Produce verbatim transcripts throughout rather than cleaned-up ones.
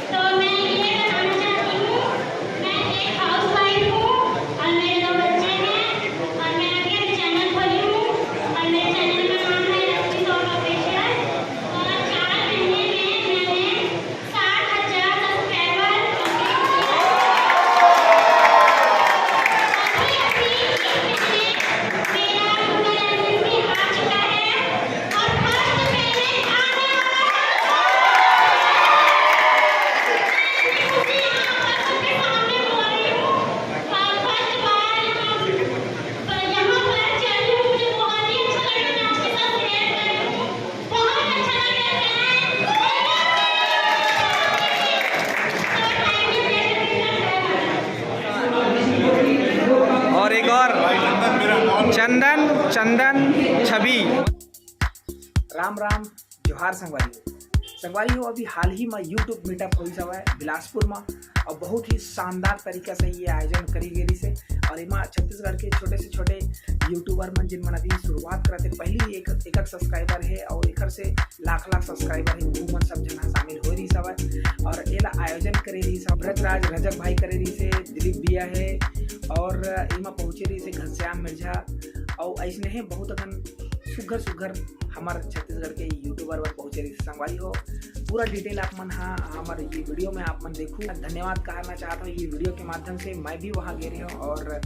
तो मैं ये बताना चाहती हूँ, मैं एक हाउसवाइफ हूँ और मेरे दो बच्चे हैं और मैं अभी अभी चैनल खोली हूँ और मेरे चैनल का नाम है लक्ष्मी सॉन्ग ऑफिशियल। और चार महीने में मैंने सात हजार सब्सक्राइबर कंप्लीट किया। अभी अभी मैंने मेरा गूगल एडसेंस भी आ चुका है और फर्स्ट पेमेंट आने वाला है। मैं इतनी खुशी यहाँ पर सबके सामने बोल रही हूँ। फर्स्ट बार यहाँ पर, यहाँ पर चढ़ी हूँ, मुझे बहुत ही अच्छा लगा। मैं आपके साथ शेयर कर रही हूँ, बहुत अच्छा लगा। और एक और चंदन, चंदन छवि। राम राम, जोहार संगवारी हो। संगवारी हो, अभी हाल ही में YouTube मीटअप होइस हवय बिलासपुर में, और बहुत ही शानदार तरीका से ये आयोजन करी गई से। और एमा छत्तीसगढ़ के छोटे से छोटे यूट्यूबर मन, जिन मन अभी शुरुआत करते, पहली एक एक सब्सक्राइबर है और एकर से लाख लाख सब्सक्राइबर है, वो मन सब झन शामिल हो रही हवय। और एला आयोजन करे रही सब ब्रजराज रजक भाई करे रही से, दिलीप भैया है, और एमा पहुंचे रही से घनश्याम मिर्झा, और ऐसने है बहुत अकन सुघर सुघर हमर छत्तीसगढ़ के यूट्यूबर बर पहुंचे रही संगवारी हो। पूरा डिटेल आप मन हा हमर ये वीडियो में आप मन देखू। धन्यवाद कहना चाहत हूँ ये वीडियो के माध्यम से, मैं भी वहाँ गे रहे हूँ और अ,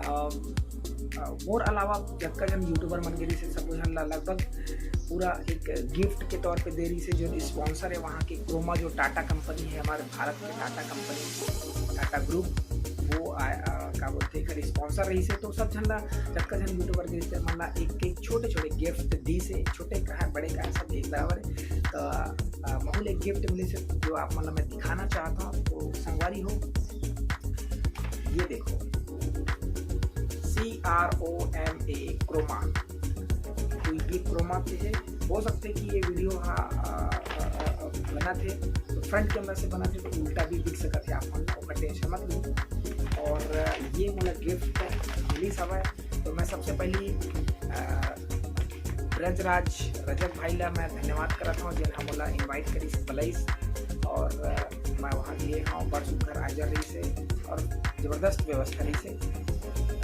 अ, मोर अलावा जतका जन यूट्यूबर मन गे रही से सब झन ला लगभग पूरा एक गिफ्ट के तौर पे दे रही से, जो स्पॉन्सर है वहाँ के क्रोमा, जो टाटा कंपनी है, हमारे भारत के टाटा कंपनी, टाटा ग्रुप, वो आ, आ, का बोलते हैं, स्पॉन्सर रही से। तो सब झन ला, जतका झन यूट्यूबर गे रही से, मन ला एक एक छोटे छोटे गिफ्ट दी से, छोटे कहा बड़े कहा सब एक बराबर है। तो अ, महू ल एक गिफ्ट मिले से जो आप मन ला मैं दिखाना चाहता हूँ। तो संगवारी हो, ये देखो, C R O M A, Croma. तो ये क्रोमा के है। हो सकते कि ये वीडियो हा, अ, अ, अ, बना थे तो फ्रंट कैमरा से बना थे तो उल्टा भी दिख सकत है आप मन, ओकर टेंशन मत लो। और ये मोला गिफ्ट मिलिस हवय, तो मैं सबसे पहली अ, ब्रजराज रजक भाई ला मैं धन्यवाद करत हूँ, जिन हा मोला इनवाइट करिस, बुलाइस, और अ, मैं वहाँ गे हूँ, बड़ सुघर आयोजन रहिस हे और जबरदस्त व्यवस्था रहिस हे।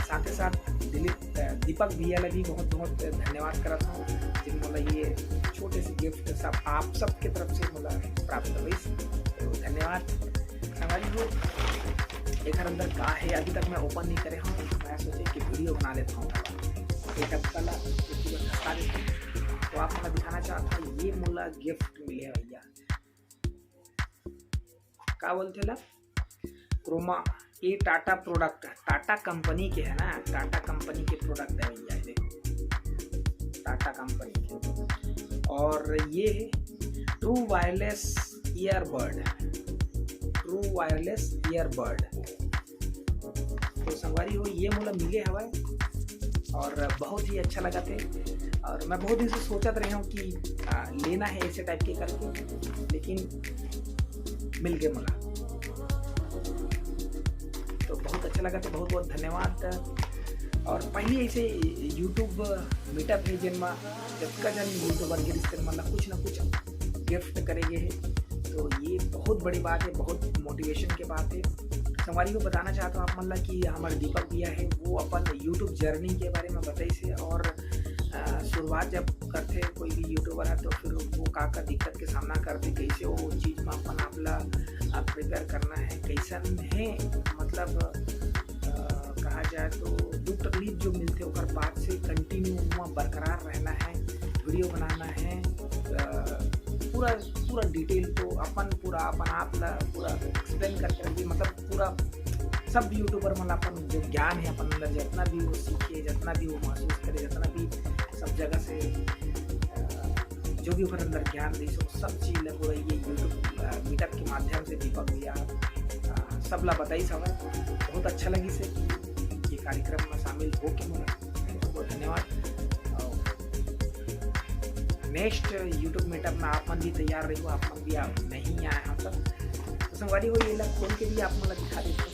साथ ही साथ दिलीप, अ, दीपक भैया ला भी बहुत बहुत धन्यवाद करत हूँ, जिन मोला ये छोटे से गिफ्ट सब आप सबके तरफ से मोला प्राप्त होइस। तो धन्यवाद। संगवारी हो, एकर अंदर का है, अभी तक मैं ओपन नहीं करे हूँ। मैं सोचे कि वीडियो बना लेता हूँ, एक हफ्ता ला एक किलो खसा देता हूँ। तो आप मोला दिखाना चाहता हूँ, ये मोला गिफ्ट मिले हे भैया। का बोलथे ला? क्रोमा। ये टाटा प्रोडक्ट है, टाटा कंपनी के है ना, टाटा कंपनी के प्रोडक्ट है भैया, ये देखो, टाटा कंपनी के। और ये है true wireless earbud, true wireless earbud. तो संगवारी हो, ये मोला मिले हवय और बहुत ही अच्छा लगा थे। और मैं बहुत दिन से सोचत रहे हूँ कि आ, लेना है ऐसे टाइप के करके, लेकिन मिल गए मोला। तो बहुत अच्छा लगा थे, बहुत बहुत धन्यवाद। और पहली ऐसे यूट्यूब मीटअप है, जिन मा जतका जन यूट्यूबर गे रिहिस, तेन मन ला कुछ ना कुछ गिफ्ट करे गे हे। तो ये बहुत बड़ी बात है, बहुत मोटिवेशन के बात है। संगवारी हो, बताना चाहता हूँ आप मन ला कि हमारे दीपक भैया है, वो अपन यूट्यूब जर्नी के बारे में बताइस हे और अ, शुरुआत जब करथे कोई भी यूट्यूबर है, तो फिर वो का का दिक्कत के सामना करथे, कैसे वो चीज में अपन आप ला प्रिपेयर करना है, कैसन है, मतलब अ, कहा जाए तो दुख तकलीफ जो मिलथे, ओकर बाद से कंटिन्यू वहाँ बरकरार रहना है, वीडियो बनाना है, अ, पूरा पूरा डिटेल तो अपन पूरा अपन आप ला पूरा एक्सप्लेन करके रखिए, मतलब पूरा सब यूट्यूबर मन अपन जो ज्ञान है अपन अंदर, जितना भी वो सीखे, जितना भी वो महसूस करे, जितना भी सब जगह से अ, जो भी ओकर अंदर ज्ञान रही, सब चीज ला पूरा ये यूट्यूब मीटअप के माध्यम से दीपक भैया अ, सबला बताइस हवय। बहुत अच्छा लगिस हे ये कार्यक्रम में शामिल होके मोला। बहुत बहुत धन्यवाद। अउ next YouTube meetup में आप मन भी तैयार रहिहू, आप मन भी आप नहीं आए हव तब। तो संगवारी हो, ये ला खोल के भी आप मन ला दिखा देथों।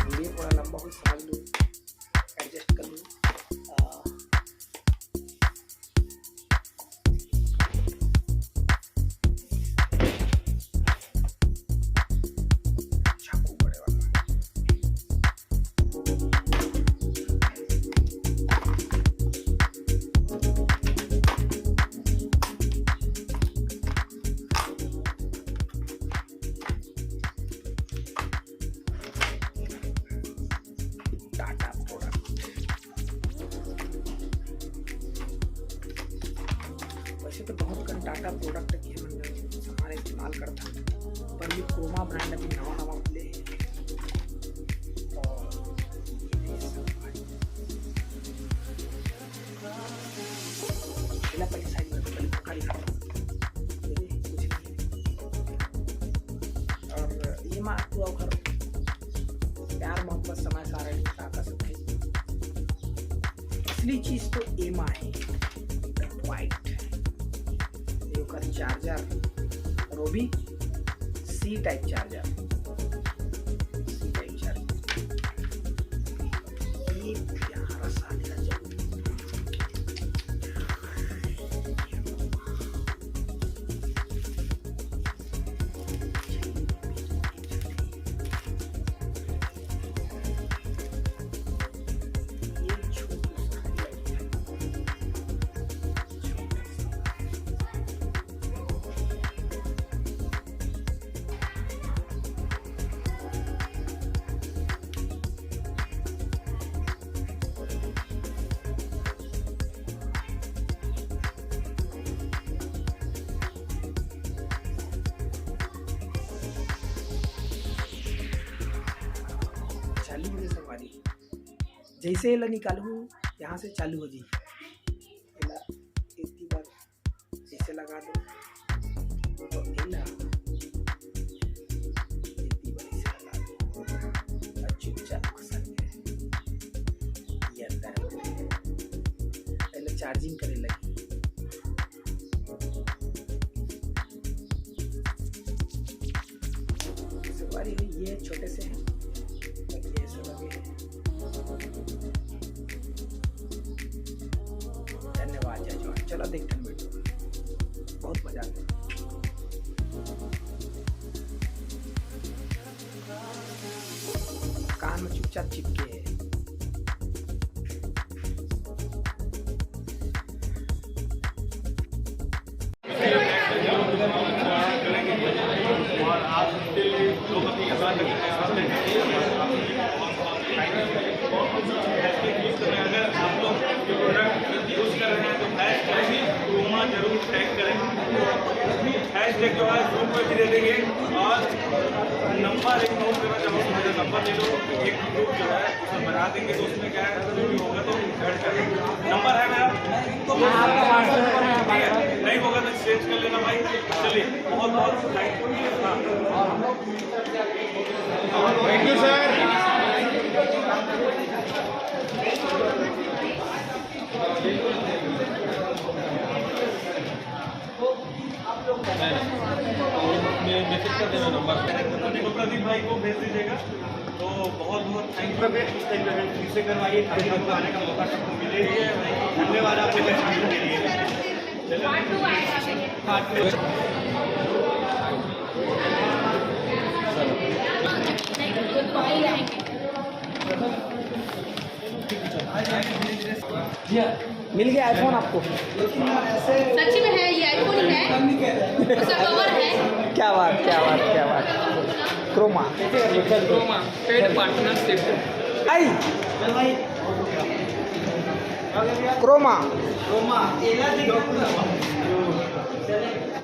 वीडियो थोड़ा लंबा हो, समझ लो, एडजस्ट कर लो। अ, चाकू बड़े वाला। टाटा प्रोडक्ट। वैसे तो बहुत कन टाटा प्रोडक्ट के हमन सामान इस्तेमाल करथन, पर ये क्रोमा ब्रांड अभी नवा नवा खुले हे। और ये सब भाई, पहला पहले साइड में पहले पक्का दिखा। ये कुछ नहीं है। और ये मार तू अउ कर प्यार मोहब्बत समय सारणी का कसम है। असली चीज तो एमा है, एकदम वाइट। ये ओकर चार्जर, रोबी C type charger, C type charger. ये प्यारा सा नया जरूर। चालू हो गया संगवारी। जैसे एला निकालू, यहाँ से चालू हो जी। एला इतनी बार इसे लगा दो, तो एला इतनी बार इसे लगा दो, और चुपचाप घुसा के ये अंदर पहले चार्जिंग करे लगी। सवारी हुई, ये छोटे से हैं, ये ऐसे लगे हैं। धन्यवाद, जय जवान। चलो देखते हैं वीडियो, बहुत मजा आ गया। कान में चुपचाप चिपके है। हैश टैग जो है ग्रुप में भी दे देंगे और नंबर एक नोट करना चाहूँगा, मेरा नंबर ले लो। एक ग्रुप जो है उसमें बना देंगे, तो उसमें क्या है, जो भी होगा तो ऐड कर देंगे। नंबर है मेरा, तो ठीक है, नहीं होगा तो चेंज कर लेना भाई। चलिए, बहुत बहुत thank you. Thank you sir. Message कर देना नंबर। तो प्रदीप भाई को भेज दीजिएगा। तो बहुत बहुत थैंक यू। फिर से करवाइए, ताकि हमको आने का मौका सबको मिले। धन्यवाद आपके लिए। मिल गया आईफोन आपको? सच्ची में है, ये आईफोन ही है, उसका कवर है। क्या बात, क्या बात, क्या बात। क्रोमा। क्रोमा पेड पार्टनरशिप। आई। क्रोमा। क्रोमा।